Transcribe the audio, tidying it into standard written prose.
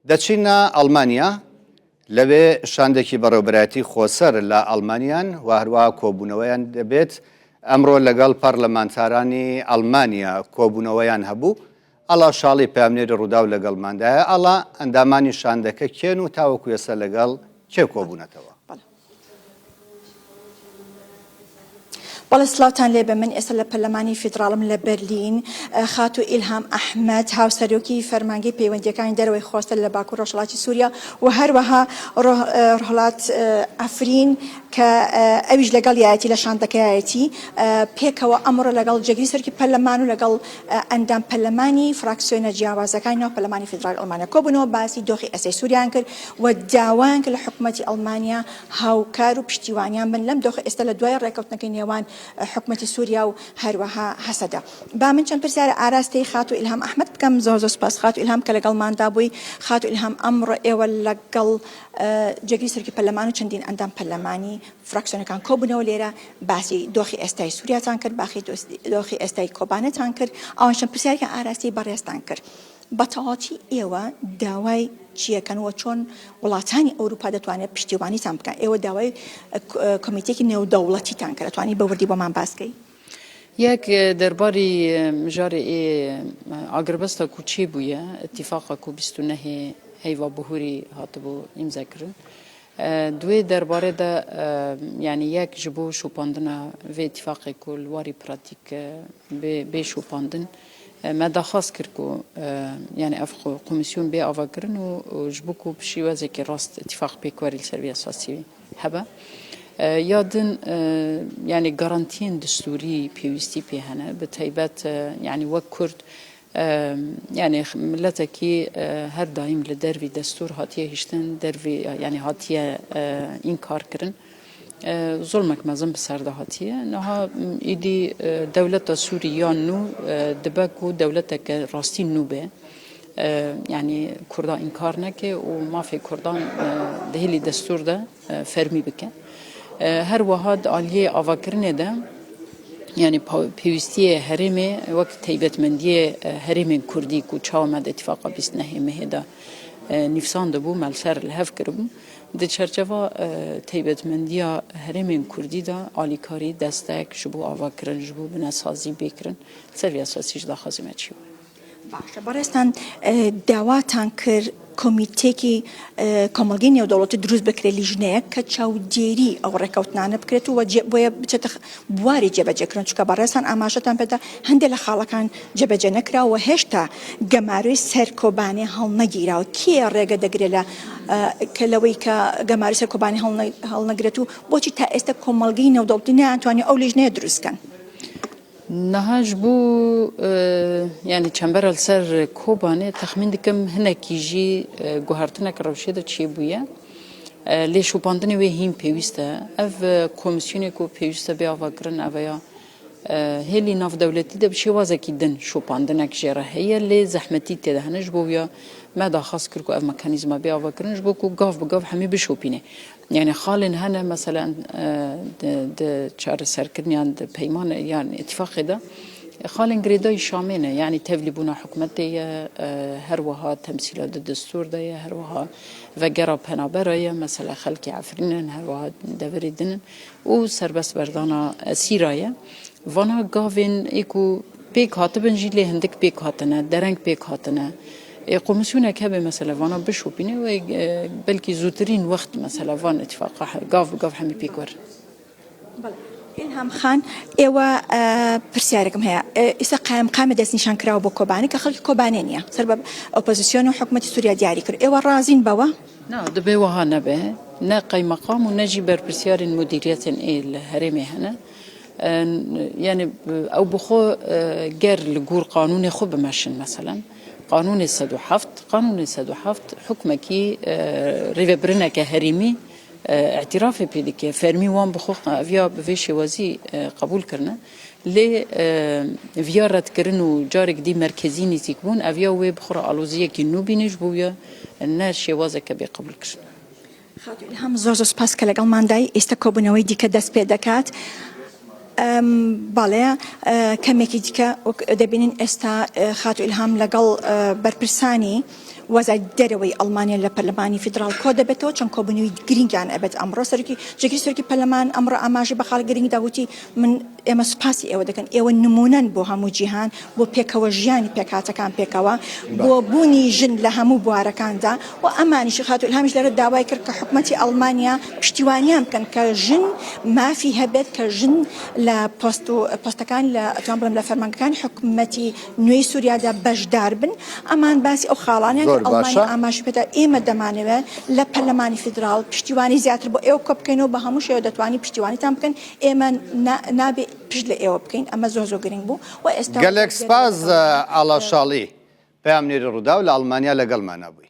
دەچینە ئەڵمانیا، لەوێ شاندێکی بەڕێوەبەرایەتی خۆسەر لە ئەڵمانیان و هەروەها کۆبوونەوەیان دەبێت، ئەمڕۆ لەگەڵ پەرلەمانتارانی ئەڵمانیا کۆبوونەوەیان هەبوو. ئاڵا شاڵی پەیامنێری ڕووداو لەگەڵماندایە. ئاڵا، ئەندامانی شاندەکە کێن و تاوەکو ئێستا لەگەڵ کێ کۆبوونەتەوە؟ بەڵێ سڵاوتان لێبێ من ئێستا لە پەرلەمانی فیدڕاڵم لە بەرلین خاتوو ئیلهام ئەحمەد هاوسەرۆکی فەرمانگەی پەیوەندیەکانی دەرەوەی خۆسەر لە باکوور ڕۆژهەڵاتی سووریا و هەروەها ڕۆهڵات عەفرین کە ئەویش لەگەڵ یایەتی لە شاندەکەیەتی پێکەوە ئەمڕۆ لەگەڵ جێگری سەرۆکی پەرلەمان و لەگەڵ ئەندام پەرلەمانی فراکسیۆنە جیاوازەکانی ناو پەرلەمانی فیدراڵی ئەڵمانیا کۆبوونەوە باسی دۆخی ئێستای سووریان کرد و داوایان کرد لە حکومەتی ئەڵمانیا هاوکار و پشتیوانیان بن لەم دۆخە ئێستا لە دوای ڕێکەوتنەکەی نێوان حکومەتی سووریا و هەروەها هەسەدە. با من چەند پرسیارە ئاراستەی خاتوو ئیلهام ئەحمەد بکەم. زۆر زۆر سوپاس خاتوو ئیلهام کە لەگەڵماندا بووی. خاتوو ئیلهام ئەمڕۆ ئێوە لەگەڵ جێگری سەرۆکی پەرلەمان و چەندین ئەندام پەرلەمانی فراکسیۆنەکان کۆبوونەوە لێرە باسی دۆخی ئێستای سووریاتان کرد، باخی دۆخی ئێستای کۆبانێتان کرد. ئەوان چەند پرسیارێکیان ئاراستەی بەڕێزتان کرد. بە تەواوەتی ئێوە داوای چیەکەن و چۆن وڵاتانی ئەوروپا دەتوانێت پشتیوانیتان بکەن؟ ئێوە داوای کۆمیتێکی نێودەوڵەتیتان کرد، ئەتوانی بە وردی بۆمان باس کەی؟ یەک دەرباری مژارێ ئێ ئاگربەستا کو چێ بوویە ئیتیفاقا کو 29 هەیڤا بهوری هاتبوو ئیمزا کرن دوێ دەربارێ دە یانی یەک ji bo şopandina vê îtîfaqê ku li warî pratîk bê bê şopandin Me daxwaz kir ku yanî ev komîsyon bê avakirin û ji bo ku bi şêwazekî rast îtîfaq pêk were li ser vî esasî hebe. Ya din yanî garantiyên destûrî pêwîstî pê hene bi taybet yanî wek Kurd yanî miletekî her daîm li dervî destûr hatiye hiştin dervî yanî hatiye înkarkirin. Zulmek mezin bi ser de hatiye. Niha êdî dewleta Sûrî ya nû dibe ku dewleteke rastî nû be. Yanî Kurda înkar neke û mafê Kurdan di hêlî destûr de fermî bike. Her wiha di aliyê avakirinê de yanî pêwîstiyê herêmê wek taybetmendiyê herêmên Kurdî ku çawa me di îtîfaqa 29 mehê de nivîsandibû me li ser li hev kiribû. Di çerçeva taybetmendiya herêmên kurdî de alîkarî, destek ji bo avakirin, ji bo binesazî bê kirin, li ser vê esasî ji daxwazê me çi ye? Baş e بەڕێزتان داواتان کرد کۆمیتێکی کۆمەڵگەی نێودەوڵەتی دروست بکرێت لیژنەیەک کە چاودێری ئەو ڕێککەوتنانە بکرێت و بۆیە بچێتە بواری جێبەجێکردن چونکە بەڕێزتان ئاماژەتان پێدا هەندێک لە خاڵەکان جێبەجێ نەکراوە و هێشتا گەمارۆی سەر کۆبانێ هەڵنەگیراوە کێ ڕێگە دەگرێت لە کە لەوەی کە گەمارۆی سەر کۆبانێ هەڵنەگرێت و بۆچی تا ئێستا کۆمەڵگەی نێودەوڵەتی نەیانتوانی ئەو لیژنەیە دروست کەن؟ نها ji bo yanî çembera li ser Kobanê texmîn dikim hinekî jî guhertinek rewşê de çêbûye. Lê şopandinê wê hîn pêwîst e. Ev komîsyonê ku pêwîst e bê avakirin ev ya hêlî navdewletî de bi şêwazekî din şopandinek jê re heye lê zehmetî tê de hene ji bo wiya me daxwaz kir ku ev mekanîzma bê avakirin ji bo ku gav bi gav hemî bişopîne. Yanî xalên hene meselen di çareserkirin yan di peyman yan îtîfaqê de xalên girêdayî Şamê ne. Yanî tevlîbûna hikûmetê ye, her wiha temsîla di destûr de ye, her wiha vegera penabera ye, mesela xelkê Efrîn in, her wiha deverê din in û serbest berdana esîra ye. Vana gavên ê ku pêk hatibin jî lê hindik pêk hatine, dereng pêk hatine. Ê komîsyonek hebe mesela vana bişopîne wê belkî zûtirîn wext mesela van îtîfaqa gav bi gav hemî pêk werin. ئیلهام خان، ئێوە پرسیارێکم هەیە، ئیستا قایمقامە دەستنیشان کراوە بۆ کۆبانێ کە خەڵکی کۆبانێ نییە، سەر بە ئۆپۆزیسیۆن و حکومەتی سووریا دیاری کرد، ئێوە ڕازین بەوە؟ نا، دبێ وەها نەبێ، نە قەیمەقام و نە ژی بەرپرسیارên مودîriyetên ê li herêmê hene. Yanî ew bi xwe ger li gor qanûnê xwe bimeşin meselen qanûnê 107 qanûnê 107 hukmekî rêvebirineke herêmî îtîrafê pê dike fermî wan bi xwe eviya bi vê şêwazî qebûl kirine lê viya redkirin û carek dî merkezî nêzîkbûn eviya wê bi xwe re aloziyekî nû bîne ji bo wiya ne şêwazeke bê qebûlkirin. خاتوو ئیلهام زۆر زۆر سوپاس کە لەگەڵماندای ئێستا کۆبوونەوەی دیکە دەست پێ دەکات بەڵێ کەمێکی دیکە دەبینین ئێستا خاتوو ئیلهام لەگەڵ بەرپرسانی. وەزارەتی دەرەوەی ئەڵمانیا لە پەرلەمانی فیدراڵ کۆدەبێتەوە، چەند کۆبوونەوەی گرنگیان ئەبێت ئەمڕۆ. سەرۆکی جێگری سەرۆکی پەرلەمان ئەمڕۆ ئاماژەی بە خاڵی گرنگ دا وتی، من ئێمە سوپاسی ئێوە دەکەن، ئێوە نموونەن بۆ هەموو جیهان، بۆ پێکەوە ژیانی پێکهاتەکان پێکەوە، بۆ بوونی ژن لە هەموو بوارەکاندا و ئەمانیش خاتوو ئیلهامیش لێرە داوای کرد کە حکومەتی ئەڵمانیا پشتیوانیان بکەن کە ژن مافی هەبێت، کە ژن لە پۆست و پۆستەکان لە ئەتوانم بڵێم لە فەرمانگەکانی حکومەتی نوێی سووریادا بەشدار بن. ئەمان باسی ئەو خاڵانەیان زۆر کە ئەڵمانیا باشە. ئاماژەی پێدا، ئێمە دەمانەوێت لە پەرلەمانی فیدراڵ پشتیوانی زیاتر بۆ ئێوە کۆبکەینەوە، بە هەموو شێوە دەتوانین پشتیوانیتان بکەین، ئێمە نابێ پشت لە ئێوە بکەین، ئەمە زۆر زۆر گرنگ بوو و ئێستا گەلێک وەزارەتی دەرەوەی سپاس لەگەڵ ئاڵا شاڵی، پەیامنێری ڕووداو لە ئەڵمانیا لەگەڵمانا بووی.